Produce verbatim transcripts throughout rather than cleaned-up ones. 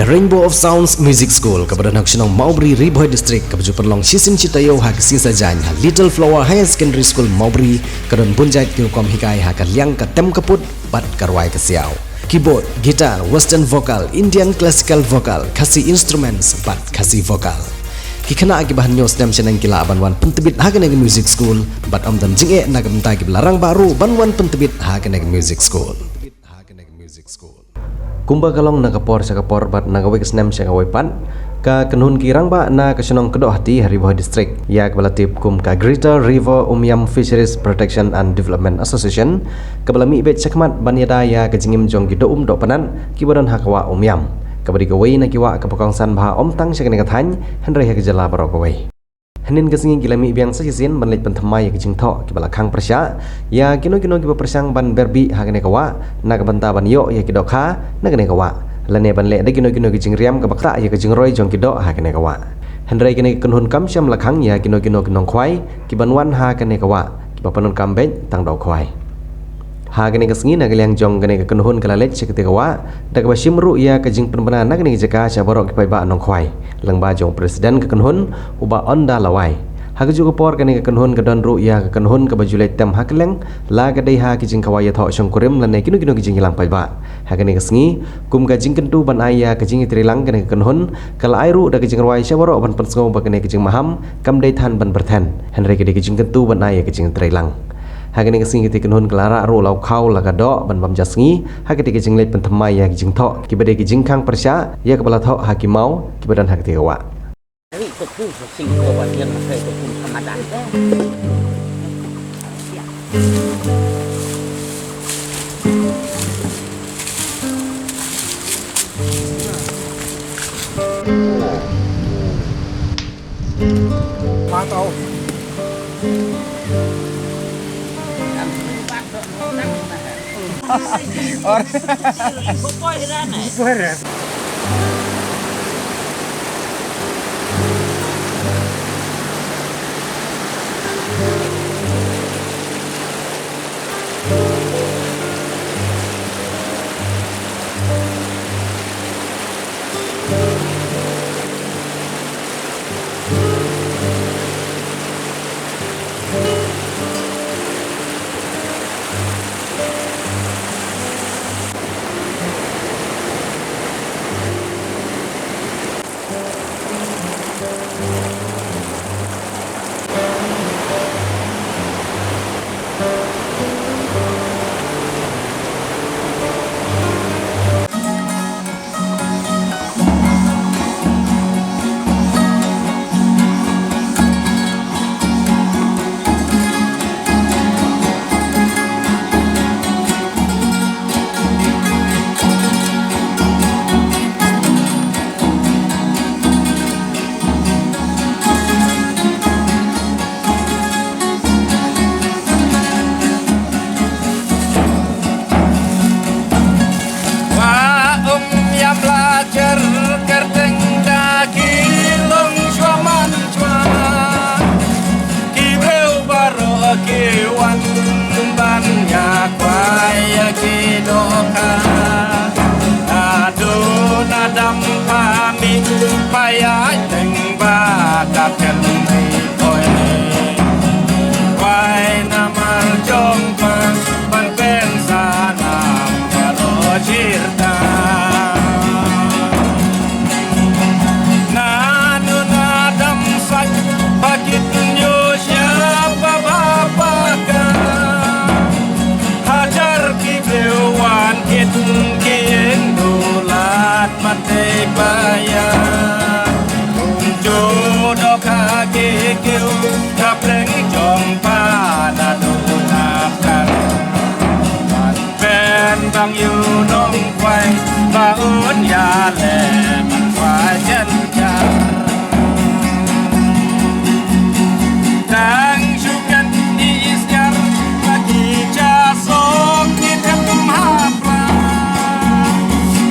Rainbow of Sounds Music School, kaba don ha ka shnong Mawbri, Ri Bhoi District, kaba ju pynlong shisien shi taïew ha ka sngi Saitjaiñ ha Little Flower Higher Secondary School Mawbri, ka don bun jait ki rukom hikai ha ka liang ka tem ka put bad ka rwai ka siaw. Keyboard, guitar, western vocal, Indian classical vocal, Khasi instruments bad Khasi vocal. Ki khynnah kiba hynñiew snem shaneng ki lah ban wan pyntbit ha kane ka music school bad ym don jingeh na ka bynta kiba la rangbah ruh ban wan pyntbit ha kane ka music school. Kumba ka long na ka por sha ka por bad na kawei ka snem sha kawei pat, ka kynhun ki rangbah na ka shnong Kdohti ha Ri Bhoi District, ïa kaba la tip kum ka Greater River Umiam Fisheries Protection and Development Association, kaba la mih beit shakhmat ban ïada ïa ka jingim jong ki doh um doh pnat kiba don ha ka wah Umiam, kaba dei kawei na ki wah kaba kongsan bha ym tang sha kane ka thaiñ hynrei ha ka jylla baroh kawei. Hynnin ka sngi ki la mih biang sa shisien ban leit pynthymmai ïa ki jingthoh kiba la khang pyrshah ïa kino kino kiba pyrshang ban ber bih ha kane ka wah na ka bynta ban ïoh ïa ki dohkha na kane ka wah, lane ban leh da kino kino ki jingriam kaba ktah ïa ka jingroi jong ki doh ha kane ka wah. Hynrei kane ka kynhun kam shym la khang ïa kino kino ki nongkhwai kiban wan ha kane ka wah kiba pyndonkam beit tang dohkhwai. Ha kane ka sngi na ka liang jong kane ka kynhun ka la leit sha katei ka wah da kaba shim ruh ïa ka jingpynbna na kane ka jaka sha baroh ki paidbah nongkhwai lyngba jong u president ka kynhun, u Bah Onda Lawai. Ha kajuh ka por kane ka kynhun ka don ruh ïa ka kynhun kaba ju leit tem ha kylleng, la ka dei ha ki jingkhawai ïathoh shongkurim lane kino kino ki jingïalang paidbah. Ha kane ka sngi, kum ka jingkyntu ban ai ïa ka jingïatreilang kane ka kynhun, ka la ai ruh da ka jingrwai sha baroh ban pynsngew ba kane ka jingmaham kam dei than ban byrthen, hynrei ka dei ka jingkyntu ban ai ïa ka jingïatreilang. Ha kane ka sngi katei ka kynhun ka la rah ruh la u khaw la ka doh ban bam ja sngi ha katei ka jingleit pynthymmai ïa ka jingthoh kiba dei ka jingkhang pyrshah ïa kaba la thoh ha ki maw kiba don ha katei ka wah. Wah Umiam la jer kyrteng da ki longshuwa manshuwa. Ki briew baroh ki wan ban ïa kwai ïa ki dohkha. Nadon nadam pha mih pha ïaid teng ba ka kynrih poi. Wai namar jong pha ban pynsan nam baroh jyrta. Nadon nadam sait pha kit ñiuh sha ba ba paka. Hajar ki briew wan kit ki ïeng dulat matei ba ïa. Kumjuh dohkha ki kiew ka pyrthei jong pha naduh na kar. Ban pynbang ïa u nongkhwai ba un ïaleh ban khwai jynjar. Tang shu ken i sniar ba ki ja song ki them hapla.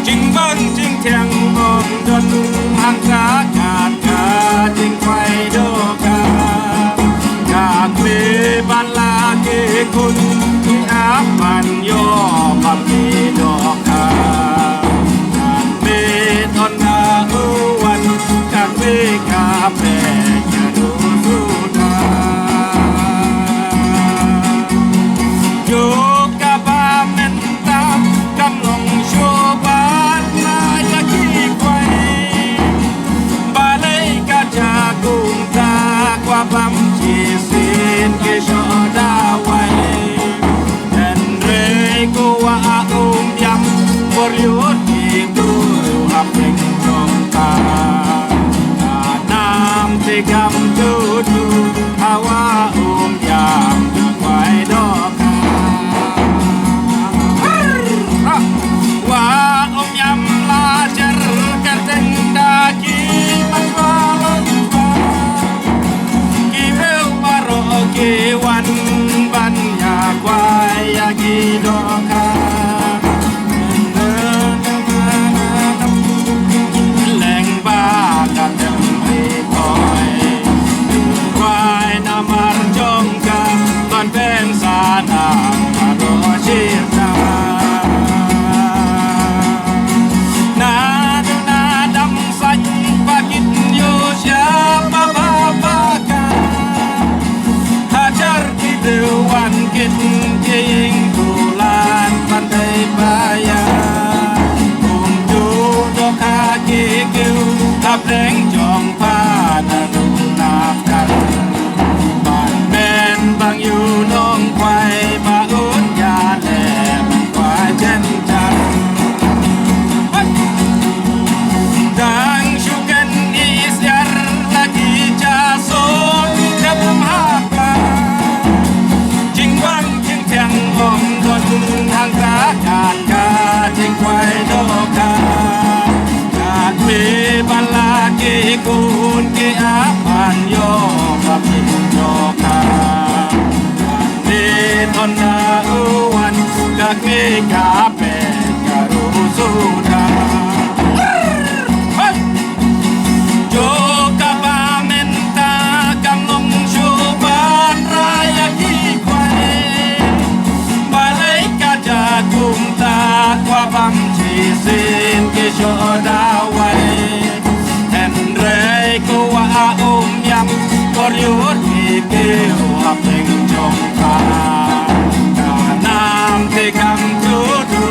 Jingbang jingthiang ym don hangta kat ka jingkhwai dohkha. Ka kli ban la ki khun ki ap ban ïoh bam ki dohkha. Kan bit on na Ïa kaba mynta kam long shuh ban la ïa ki kwai. Balei ka jia kumta, kwah bam shisien ki shoh dawai. Hynrei ko Wah Umïam, por ïoh ki tu hapdeng jong ka. Ka nam te kam tu tu, ha Wah Umïam kwai dohkha. Wah Umïam la jer kyrteng da ki man ba long ba. Ki briew baroh ki wan ban ïa kwai ïa ki dohkha. Lyngba ka tem ri koi. Kwai namar jong ka ban pynsan ha baroh shirta. Naduh na dang sait ba kin ïoh sha ba ba ba ka. Hajar ki briew wan kit ki ïing, bulan ban dei ba ïa. Kumjuh dohkha ki kiew hapdeng jong pha naduh na kar. Ban men bang ïu nongkwai ba un ïaleh ban kwah jen jan. Dang shu kynnoh ïa la ki ja sor dep hap ba. Jingwan jingthiang ym don hangta, kat ka jingkwai dohkha. Kat me ba la ki khun ki ap ban ïoh ba pyndohkha. Kat me thon na u wan, kat me ka peit ka ruh suda. Hey! Jong kaba mynta kam long shuh ban rai ïa ki kwai. Balei ka jia kumta, kwah bam shisien ki shoh dawai. Hynrei ko Wah Umïam, por ïoh ki kiew hapdeng jong ka. Ka nam te kam tu tu,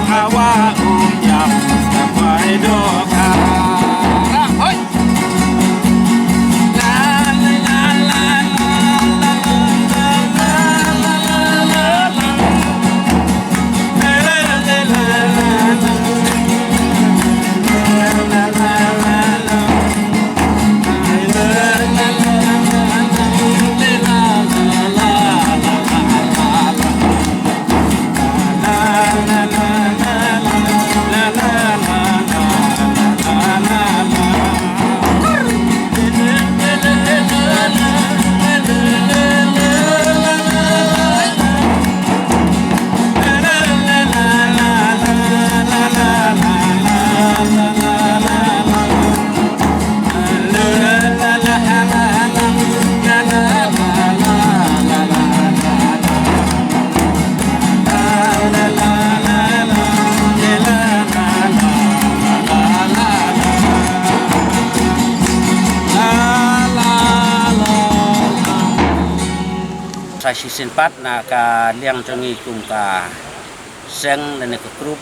ha Wah Umïam ka kwai dohkha. Hoi! Sa shisien pat na ka liang jong ngi kum ka seng lane ka group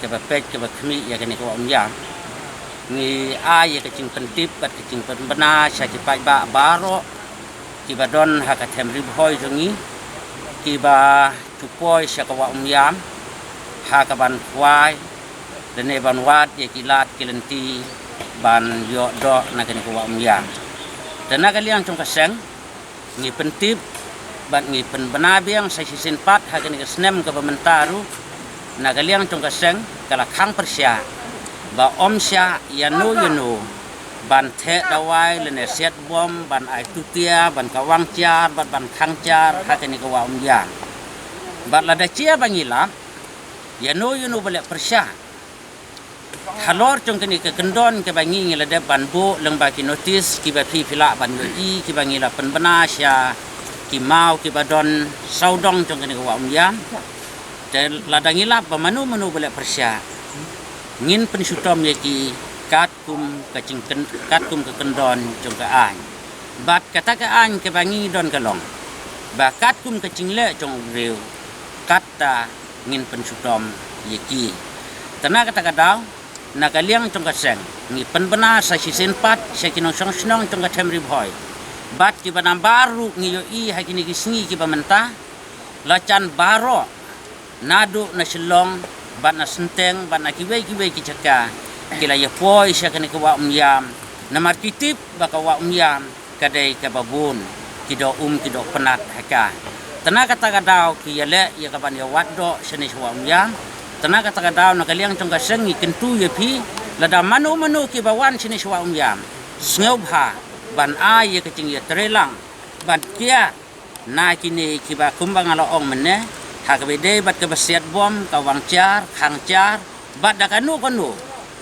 kaba peit kaba khmih ïa kane ka Wah Umïam, ngi ai ïa ka jingpyntip bad ka jingpynbna sha ki paidbah baroh kiba don ha ka them Ri Bhoi jong ngi, kiba ju poi sha ka Wah Umïam ha kaban kwai lane ban wad ïa ki lad ki lynti ban ïoh doh na kane ka Wah Umïam. Te na ka liang jong ka seng, ngi pyntip bad ngi pynbna biang sa shisien pat ha kane ka snem kaba mynta ruh, na ka liang jong ka seng ka la khang pyrshah ba ym shah ïano ïano ban theh dawai lane siat bom ban ai tutia ban kawang jar bad ban khang jar ha kane ka Wah Umïam. Bad lada jia ba ngi lap, ïano ïano ba leh pyrshah halor jong kane ka kyndon kaba ngi ngi la dep ban buh lyngba ki notis kiba phi phi lah ban ïohi kiba ngi la pynbna sha ki maw kiba don sawdong jong kane ka Wah Umïam. Te lada ngi lap ba mano mano ba leh pyrshah, ngin pynshitom ïa ki kat kum ka jingkyn-, katkum ka kyndon jong ka aiñ. Bad kata ka aiñ kaba ngi don ka long ba katkum ka jingleh jong u briew, kata ngin pynshitom ïa ki. Te na kata ka daw, na ka liang jong ka seng, ngi pynbna sa shisien pat sha ki nongshong shnong jong ka them Ri Bhoi bad kiba nabar ruh ngi ïohi ha kine ki sngi kiba mynta, la jan baroh naduh na Shillong bad na Senteng bad na kiwei kiwei ki jaka ki la ïapoi sha kane ka Wah Umïam, namar ki tip ba ka Wah Umïam ka dei kaba bun ki doh um ki doh pynat ha ka. Te na kata ka daw ki ïaleh ïa ka ban ïawad doh shane sha Wah Umïam. Te na kata ka daw, na ka liang jong ka seng ngi kyntu ïa phi, lada mano mano kiba wan shane sha Wah Umïam, sngewbha ban ai ïa ka jingïatreilang ban kiar na kine kiba kumba nga la ong mynne, ha kaba ïadei bad kaba siat bom, ka wang jar, khang jar, bad da kano kano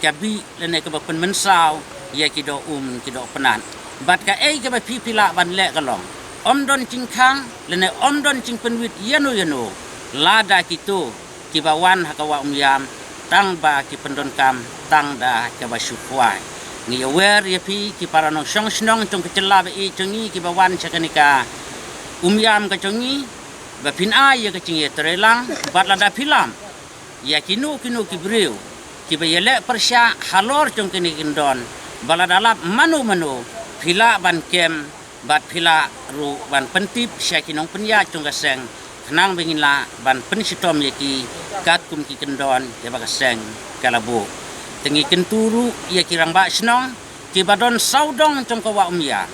ka bih lane kaba pynmynsaw ïa ki doh um ki doh pynat. Bad kaei kaba phi phi lah ban leh ka long, ym don jingkhang lane ym don jingpynwit ïano ïano, lada kito kiba wan ha ka Wah Umïam tang ba ki pyndonkam tang da kaba shu khwai. Ngi ïawer ïa phi ki para nongshong shnong jong ka jylla ba ïeit jong ngi kiba wan sha kane ka Umïam ka jong ngi, ba phin ai ïa ka jingïatreilang, bad lada phi lam ïa kino kino ki briew kiba ïaleh pyrshah halor jong kane ka kyndon, ba lada lap mano mano, phi lah ban kem bad phi lah ruh ban pyntip sha ki nongpynïaid jong ka seng, khnang ba ngin lah ban pynshitom ïa ki katkum ki kyndon kiba ka seng ka la buh. Te ngi kyntu ruh ïa ki rangbah shnong kiba don sawdong jong ka Wah Umïam,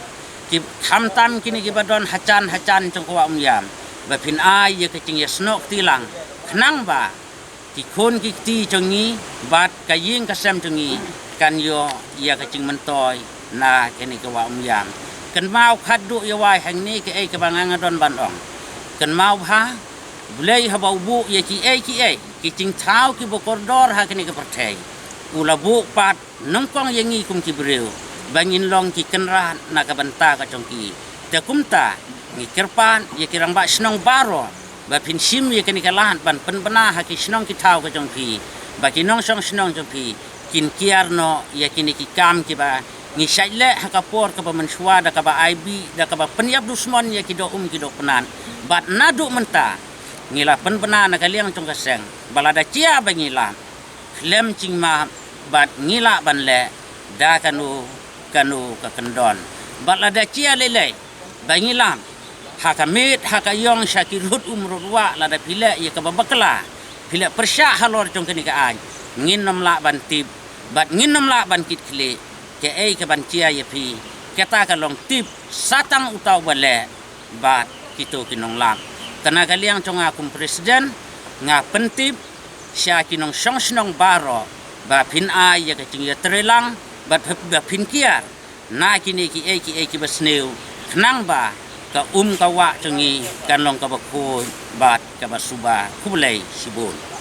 ki khamtam kine kiba don hajan hajan jong ka Wah Umïam, ba phin ai ïa ka jingïasnoh kti lang, khnang ba ki khun ki kti jong ngi bad ka ïing ka sem jong ngi kan ïoh ïa ka jingmyntoi na kane ka Wah Umïam. Kynmaw khatduh ïa wai hangne kaei kaba nga nga don ban ong. Kynmaw bha, U Blei haba u buh ïa kiei kiei ki jingthaw kiba kordor ha kane ka pyrthei, u la buh pat nyngkong ïa ngi kum ki briew ba ngin long ki kynrad na ka bynta ka jong ki. Te kumta ngi kyrpad ïa ki rangbah shnong baroh ba phin shim ïa kane ka lad ban pynbna ha ki shnong ki thaw ka jong phi, ba ki nongshong shnong jong phi kin kiar noh ïa kine ki kam kiba ngi shait leh ha ka por kaba mynshuwa da kaba aibih, da kaba pynïap dusmon ïa ki doh um ki doh pynat. Bad naduh mynta ngi la pynbna na ka liang jong ka seng ba lada jia ba ngi lah khlem jingmap bad ngi lah ban leh da kano kano ka kyndon. Bad lada jia lei lei ba ngi lam ha ka miet ha ka ïong sha ki rud um rud wah, lada phi leh ïa kaba bakla, phi leh pyrshah halor jong kane ka aiñ, ngin ym lah ban tip bad ngin ym lah ban kit khlieh. Kaei kaban jia ïa phi, kata ka long tip sa tang uta uba leh bad kito ki nonglap. Te na ka liang jong nga kum president, nga pyntip sha ki nongshong shnong baroh ba phin ai ïa ka jingïatreilang bad ba phin kiar na kine kiei kiei kiba sniew, khnang ba ka um ka wah jong ngi kan long kaba khuid bad kaba suba. Khublei shibun.